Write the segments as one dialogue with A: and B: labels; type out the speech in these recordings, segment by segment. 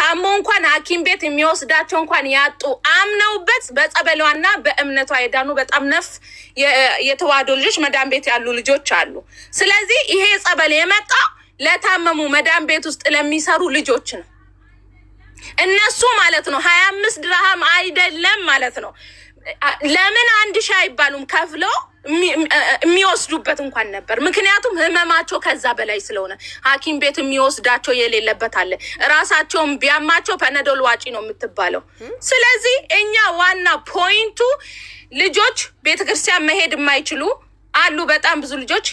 A: ታሞ እንኳን ሐኪም ቤት የሚወስዳቸው እንኳን ያጡ፣ አምነውበት በጸበሏና በእምነቷ የዳኑ በጣም ነፍ የተዋህዶ ልጆች፣ መዳን ቤት ያሉ ልጆች አሉ። ስለዚህ ይሄ ጸበል የመጣው ለታመሙ፣ መዳን ቤት ውስጥ ለሚሰሩ ልጆች ነው። እነሱ ማለት ነው 25 ድርሃም አይደለም ማለት ነው። ለምን 1000 አይባሉም? ከፍለው የሚወስዱበት እንኳን ነበር። ምክንያቱም ህመማቸው ከዛ በላይ ስለሆነ ሐኪም ቤት የሚወስዳቸው የሌለበት አለ። ራሳቸውን ቢያማቸው ፐነዶል ዋጪ ነው የምትባለው። ስለዚህ እኛ ዋና point ኡ ልጆች ቤተክርስቲያን መሄድ የማይችሉ አሉ። በጣም ብዙ ልጆች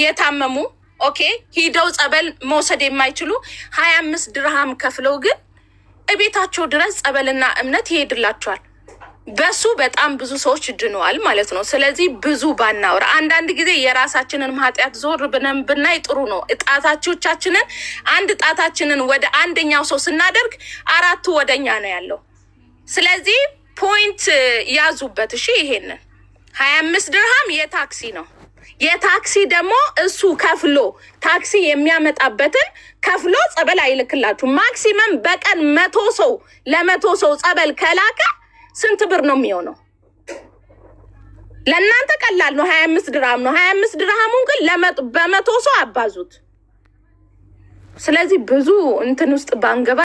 A: የታመሙ፣ okay፣ ሂደው ጸበል መውሰድ የማይችሉ፣ 25 ድርሃም ከፍለው ግን እቤታቸው ድረስ ጸበልና እምነት ይሄድላቸዋል። በሱ በጣም ብዙ ሰዎች ድነዋል ማለት ነው። ስለዚህ ብዙ ባናወራ፣ አንዳንድ ጊዜ የራሳችንን ኃጢአት ዞር ብለን ብናይ ጥሩ ነው። ጣታቾቻችንን፣ አንድ ጣታችንን ወደ አንደኛው ሰው ስናደርግ አራቱ ወደኛ ነው ያለው። ስለዚህ point ያዙበት። እሺ፣ ይሄንን 25 ድርሃም የታክሲ ነው። የታክሲ ደግሞ እሱ ከፍሎ፣ ታክሲ የሚያመጣበትን ከፍሎ ጸበል አይልክላችሁ። Maximum በቀን 100 ሰው፣ ለ100 ሰው ጸበል ከላከ ስንት ብር ነው የሚሆነው? ለእናንተ ቀላል ነው። 25 ድርሃም ነው። 25 ድርሃሙን ግን በ100 ሰው አባዙት። ስለዚህ ብዙ እንትን ውስጥ ባንገባ